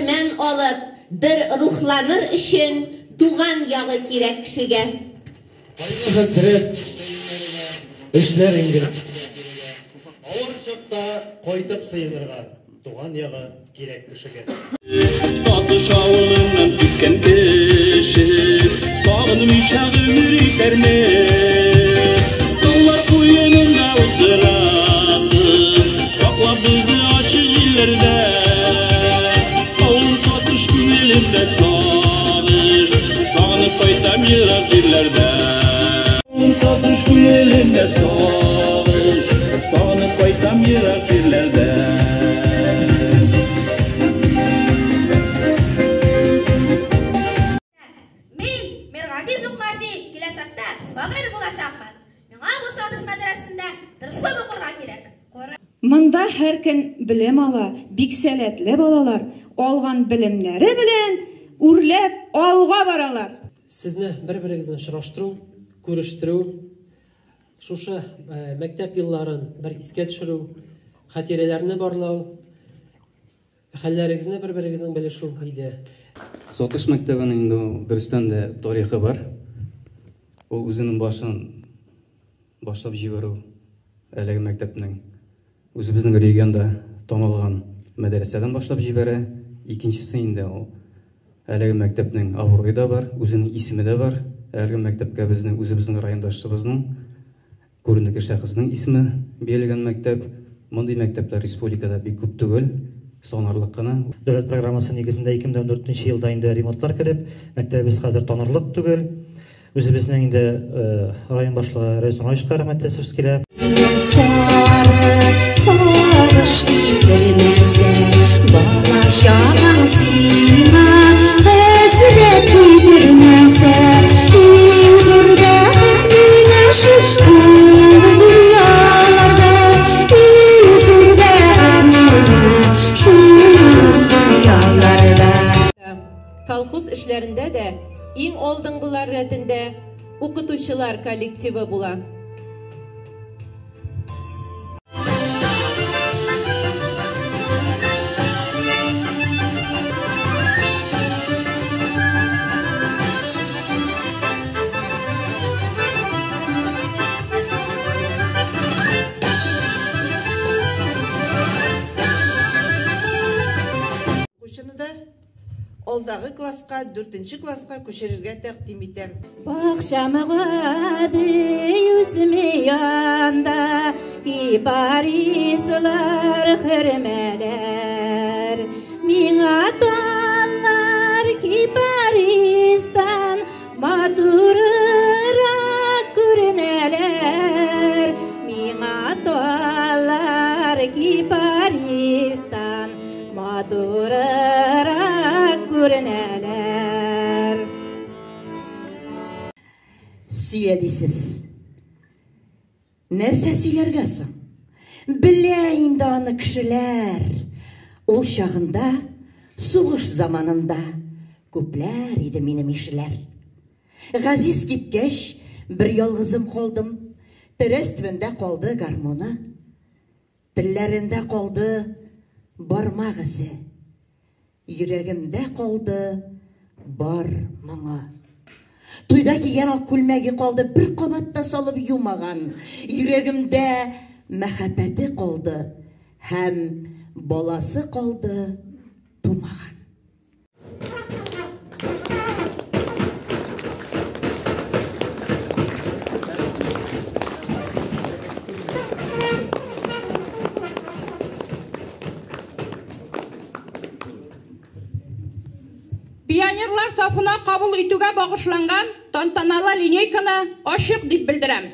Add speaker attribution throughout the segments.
Speaker 1: дәрмән алып, бер рухланыр өчен туган ягы кирәк кешегә.
Speaker 2: Кайгы-хәсрәт эшләрең генә. Авыр чакта кайтып сыенырга туган ягы кирәк кешегә.
Speaker 3: Сатыш авылыннан киткән кеше сагынмыйча гомер итәрме? Таулар куенында утырасың, саклап безне ачы җилләрдә. Авыл Сатыш күңелемдә сагыш, сагынып кайтам ерак җирләрдә. Сатыш күңелемдә сагыш, сагынып кайтам ерак җирләрдә.
Speaker 4: Мин, Миргазиз Укмаси, киләчәктә шагыйрь булачакмын. Миңа бу Сатыш мәдрәсәсендә тырышып укырга кирәк.
Speaker 5: Монда һәркем белем ала, бик сәләтле балалар, алган белемнәре белән үрләп алга баралар.
Speaker 6: Сезне бер-берегезне очраштыру, күрештерү, шушы мәктәп елларын бер искә төшерү, хатирәләрне барлау, хәлләрегезне бер-берегезнең белешү иде.
Speaker 7: Сатыш мәктәбенең инде дөрестән дә тарихы бар. Ул үзенең башын башлап җибәрү әлеге мәктәпнең үзебезнең регионда танылган мәдрәсәдән башлап җибәрә. Икенчесе инде ул әлеге мәктәпнең абруе да бар, үзенең исеме дә бар. Әлеге мәктәпкә безнең үзебезнең райондашыбызның күренекле шәхеснең исеме бирелгән мәктәп. Мондый мәктәпләр республикада бик күп түгел, санарлык кына.
Speaker 8: Дәүләт программасы нигезендә 2014 елда инде ремонтлар кереп, мәктәбебез хәзер танырлык түгел. Үзебезнең инде район башлыгы Рәис Нуровичка рәхмәт әйтәсебез килә.
Speaker 9: Сары сагыш китермәсә, бала чагаң сиңа хәсрәт китермәсә, иң зур бәхет миңа шул дөньяларда, иң зур бәхет миңа шул дөньяларда.
Speaker 10: Колхоз эшләрендә дә иң алдынгылар рәтендә укытучылар коллективы була.
Speaker 11: Алдагы класска, 4нче класска күчерергә тәкъдим итәм.
Speaker 9: Бакчамга үсми янда кипарислар, хөрмәләр. Миңа таллар кипаристан матуррак күренәләр. Миңа таллар кипаристан матуррак күренәләр.
Speaker 11: Сөя дисез. Нәрсә сөйләргә соң? Белә инде аны кешеләр. Ул чагында, сугыш заманында күпләр иде минем ишеләр. Газиз киткәч, бер ялгызым калдым. Тәрәз төбендә калды гармоны. Телләрендә калды бармак эзе. Йөрәгемдә калды бар моңы. Туйда кигән ак күлмәге калды, бер кабатта салып юмаган. Йөрәгемдә мәхәббәте калды һәм баласы калды тумаган.
Speaker 5: Пионерлар сафына кабул итүгә багышланган тантаналы линейканы ачык дип белдерәм.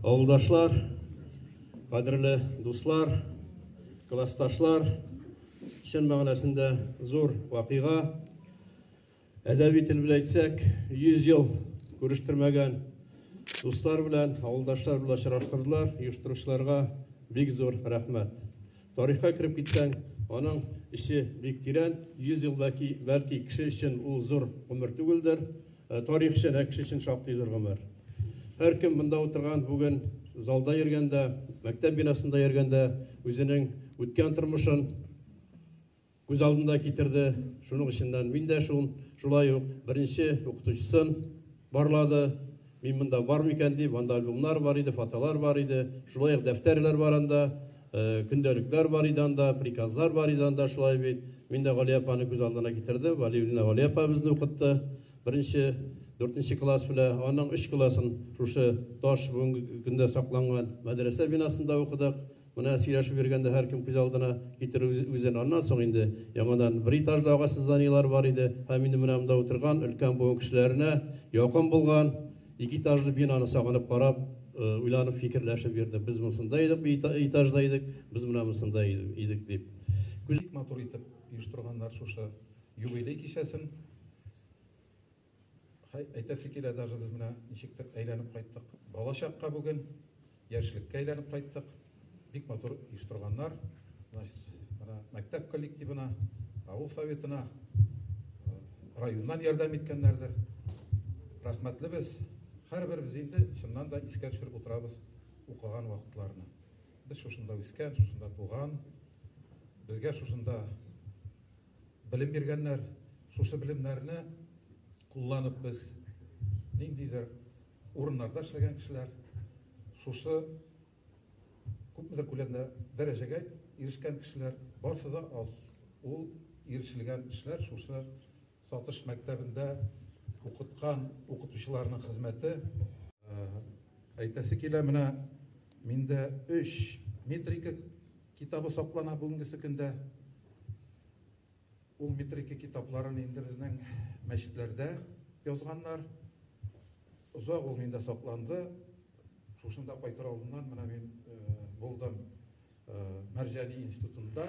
Speaker 12: Авылдашлар, кадерле дуслар, классташлар, чын мәгънәсендә зур вакыйга. Әдәби тел белән әйтсәк, 100 ел күрештермәгән дуслар белән, авылдашлар белән очраштырдылар. Оештыручыларга бик зур рәхмәт. Тарихка кереп китсәң, аның эче бик тирән. 100 ел бәлки, бәлки кеше өчен ул зур гомер түгелдер. Тарих өчен, ә кеше өчен шактый зур гомер. Һәркем монда утырган бүген залда йөргәндә, мәктәп бинасында йөргәндә үзенең үткән тормышын күз алдында китерде. Шуның эченнән мин дә шул, шулай ук беренче укытучысын барлады. Мин монда бар микән дип, анда альбомнар бар иде, фотолар бар иде, шулай ук дәфтәрләр бар анда, көндәлекләр бар иде анда, приказлар бар иде анда, шулай бит. Мин дә Галия апаны күз алдына китердем. Вәлиуллина Галия апа безне укытты. Беренче, дүртенче класс белән, аның өч классын шушы таш бүгенге көндә сакланган мәдрәсә бинасында укыдык. Менә сөйләшеп йөргәндә һәркем күз алдына китерер үзен. Аннан соң инде яңадан бер этажда агач зданиелар бар иде. Һәм инде менә монда утырган өлкән буын кешеләренә якын булган ике этажлы бинаны сагынып карап, уйланып, фикерләшеп йөрдек. Без монсында идек, бу этажда идек, без менә монсында идек дип.
Speaker 13: Бик матур итеп оештырганнар шушы юбилей кичәсен. Әйтәсе килә, даже без менә ничектер әйләнеп кайттык. Балачакка бүген, яшьлеккә әйләнеп кайттык. Бик матур оештырганнар. Значит, менә мәктәп коллективына, авыл советына, районнан ярдәм иткәннәрдер. Рәхмәтле без. Һәрберебез инде чыннан да искә төшереп утырабыз укыган вакытларны. Без шушында үскән, шушында туган, безгә шушында белем биргәннәр. Шушы белемнәрне кулланып без ниндидер урыннарда эшләгән кешеләр, шушы күпмедер күләмдә дәрәҗәгә ирешкән кешеләр, барысы да ул ирешелгән эшләр шушы Сатыш мәктәбендә укыткан укытучыларның хезмәте. Әйтәсе килә, менә миндә 3 метрика китабы саклана бүгенгесе көндә. Ул метрика китапларын инде безнең мәчетләрдә язганнар. Озак ул миндә сакланды. Шушында кайтыр алдыннан менә мин булдым Мәрҗани институтында.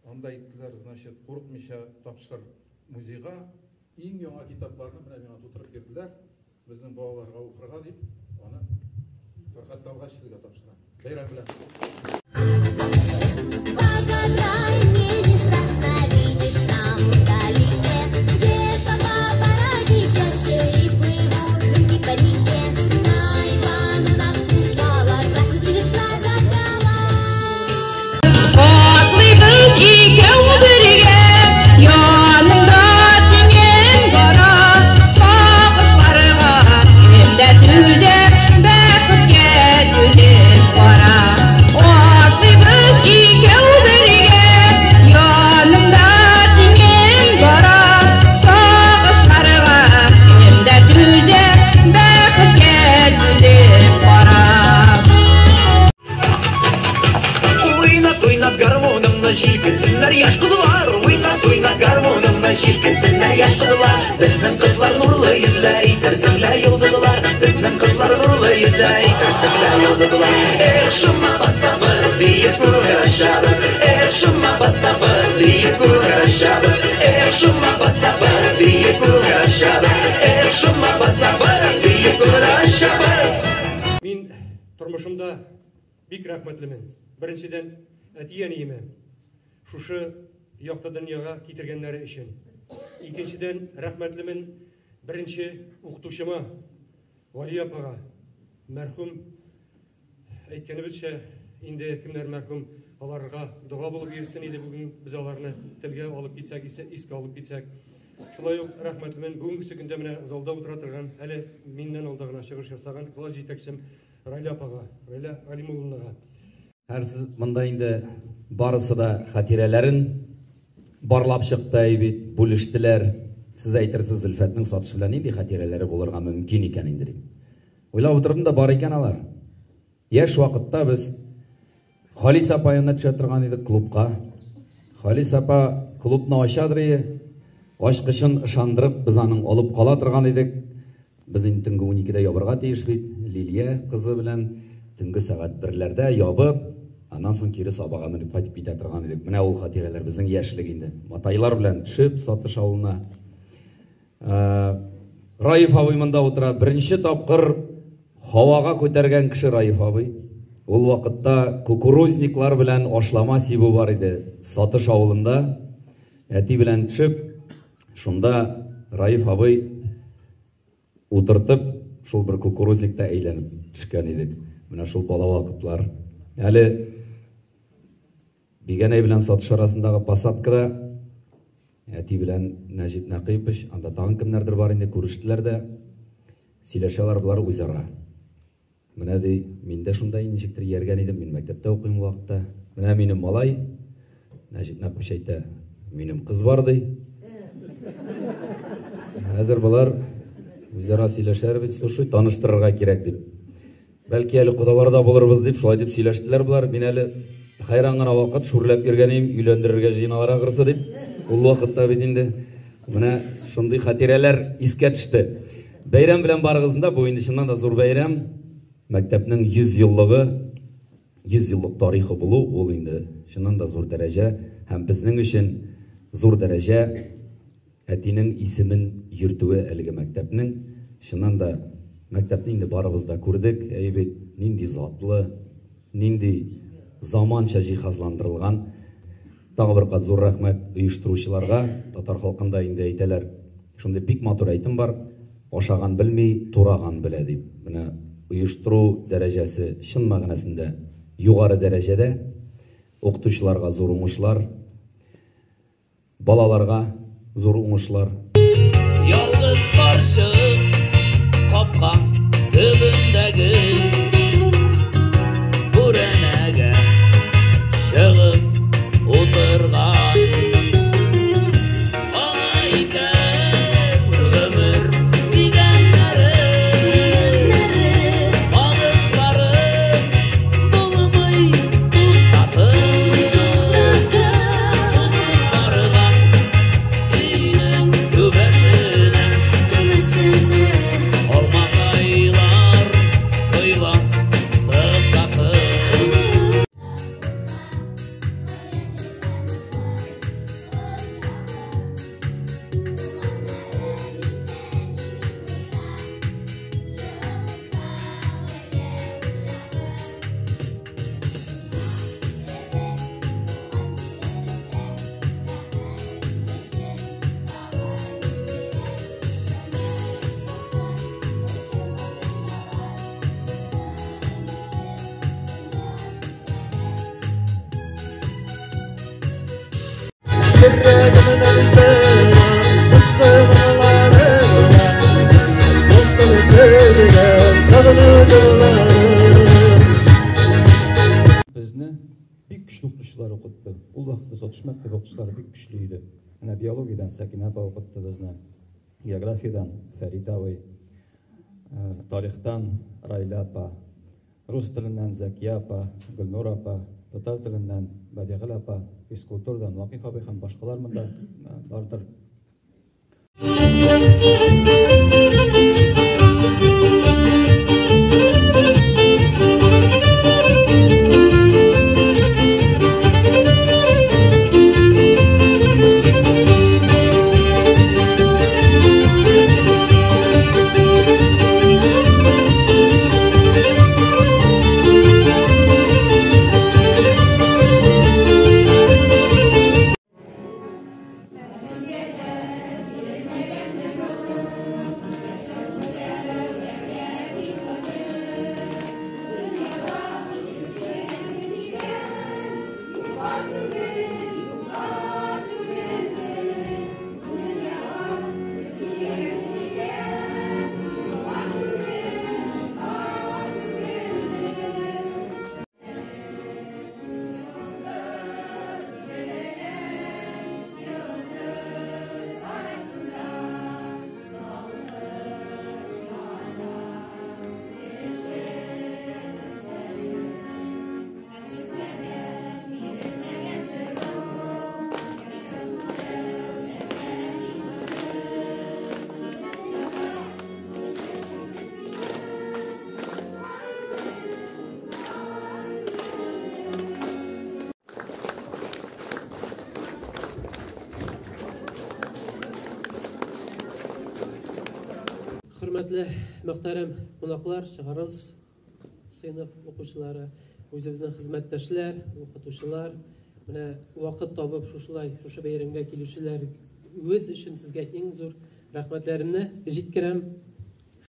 Speaker 13: Анда әйттеләр, значит, курыкмыйча тапшыр музейга. Иң яңа китапларны менә миңа тутырып бирделәр. Безнең балаларга укырга дип, аны Фәрхәт Талгач сезгә тапшырам. Бәйрәм белән.
Speaker 14: Погадай, мне не страшно, видишь, там вдалеке, где-то папоротни чаще и плывут люди по реке. На Ивана напугала, красная девица гадала.
Speaker 9: Атлыйбыз икәү бергә, янымда тиңем бара, сагышларга кем дә түзә, бәхеткә түзеп бара. Атлыйбыз икәү бергә, янымда тиңем бара, сагышларга кем дә түзә, бәхеткә түзеп бара.
Speaker 15: Уйнап, уйнап гармунымны җилкенсеннәр яшь кызлар. Уйнап, уйнап гармунымны җилкенсеннәр яшь кызлар. Безнең кызлар нурлы йөзле, әйтерсең лә йолдызлар. Безнең кызлар нурлы йөзле, әйтерсең лә йолдызлар. Эх, шума басабыз, биеп күңел ачабыз. Эх, шума басабыз, биеп күңел ачабыз. Эх, шума басабыз, биеп күңел ачабыз. Эх, шума басабыз, биеп күңел ачабыз.
Speaker 16: Мин тормышымда бик рәхмәтлемен. Беренчедән, әти-әниемә шушы якты дөньяга китергәннәре өчен. Икенчедән, рәхмәтлемен беренче укытучыма, Валия апага, мәрхүм, әйткәнебезчә, инде кемнәр мәрхүм, аларга дога булып йөрсен иде бүген без аларны телгә алып китсәк, искә алып китсәк. Шулай ук рәхмәтлемен бүгенге көндә менә залда утыра торган, әле миннән алда гына чыгыш ясаган класс җитәкчем Райля апага, Райля Галимулловнага.
Speaker 17: Һәрсез монда инде барысы да хатирәләрен барлап чыкты бит, бүлештеләр. Сез әйтерсез, Зөлфәтнең Сатыш белән нинди хатирәләре булырга мөмкин икән инде дип. Уйлап утырдым да, бар икән алар. Яшь вакытта без Халис апа янына төшә торган идек клубка. Халис апа клубны ачадыр иде. Ачкычын ышандырып, без аның алып кала торган идек. Без инде төнге 12-дә ябырга тиеш бит, Лилия кызы белән. төнге сәгать берләрдә ябып, аннан соң кире Сабага менеп кайтып китә торган идек. Менә ул хатирәләр безнең яшьлек инде. Матайлар белән төшеп Сатыш авылына. Раиф абый монда утыра. Беренче тапкыр һавага күтәргән кеше Раиф абый. Ул вакытта кукурузниклар белән ашлама сибү бар иде Сатыш авылында. Әти белән төшеп, шунда Раиф абый утыртып, шул бер кукурузникта әйләнеп төшкән идек. Менә шул бала вакытлар. Әле Бигәнәй белән Сатыш арасындагы посадкада әти белән Нәҗип Нәкыйпович, анда тагын кемнәрдер бар инде, күрештеләр дә, сөйләшәләр болар үзара. Менә ди, мин дә шунда ничектер ияргән идем, мин мәктәптә укыйм ул вакытта. Менә минем малай, Нәҗип Нәкыйпович әйтә, минем кыз бар ди. Хәзер болар үзара сөйләшәләр бит, слушай, таныштырырга кирәк дип. Бәлки әле кодалар да булырбыз дип, шулай дип сөйләштеләр болар. Мин әле хәйран гына вакыт шүрләп йөргән идем, өйләндерергә җыеналар ахрысы дип. Ул вакытта бит инде менә шундый хатирәләр искә төште. Бәйрәм белән барыгызны да, бу инде чыннан да зур бәйрәм. Мәктәпнең 100 еллыгы, 100 еллык тарихы булу, ул инде чыннан да зур дәрәҗә һәм безнең өчен зур дәрәҗә. Әтинең исемен йөртүе әлеге мәктәпнең. Чыннан да, мәктәпне инде барыбыз да күрдек, әйе бит, нинди затлы, нинди заманча җиһазландырылган. Тагы бер кат зур рәхмәт оештыручыларга. Татар халкында инде әйтәләр, шундый бик матур әйтем бар, ашаган белми, тураган белә дип. Менә оештыру дәрәҗәсе чын мәгънәсендә югары дәрәҗәдә. Укытучыларга зур уңышлар. Балаларга зур уңышлар.
Speaker 15: Ялгыз карчык капка төбендәге бүрәнәгә чыгып утырган. Аңа икән гомер дигәннәре, агышлары булмый туктатып. Узып барган өйнең түбәсенә алмакайлар коела тып-тапып.
Speaker 7: Безне бик көчле укытучылар укытты. Ул вакытта Сатыш мәктәбе укытучылары бик көчле иде. Менә биологиядән Сәкинә апа укытты безне, географиядән Фәрит абый, тарихтан Райлә апа, рус теленнән Зәкия апа, Гөлнур апа, татар теленнән Бәдигөл апа, физкультурадан Вакыйф абый һәм башкалар монда бардыр.
Speaker 6: Хөрмәтле мөхтәрәм кунаклар, чыгарылыш сыйныф укучылары, үзебезнең хезмәттәшләр, укытучылар, менә вакыт табып шушылай шушы бәйрәмгә килүчеләр үз өчен сезгә иң зур рәхмәтләремне җиткерәм.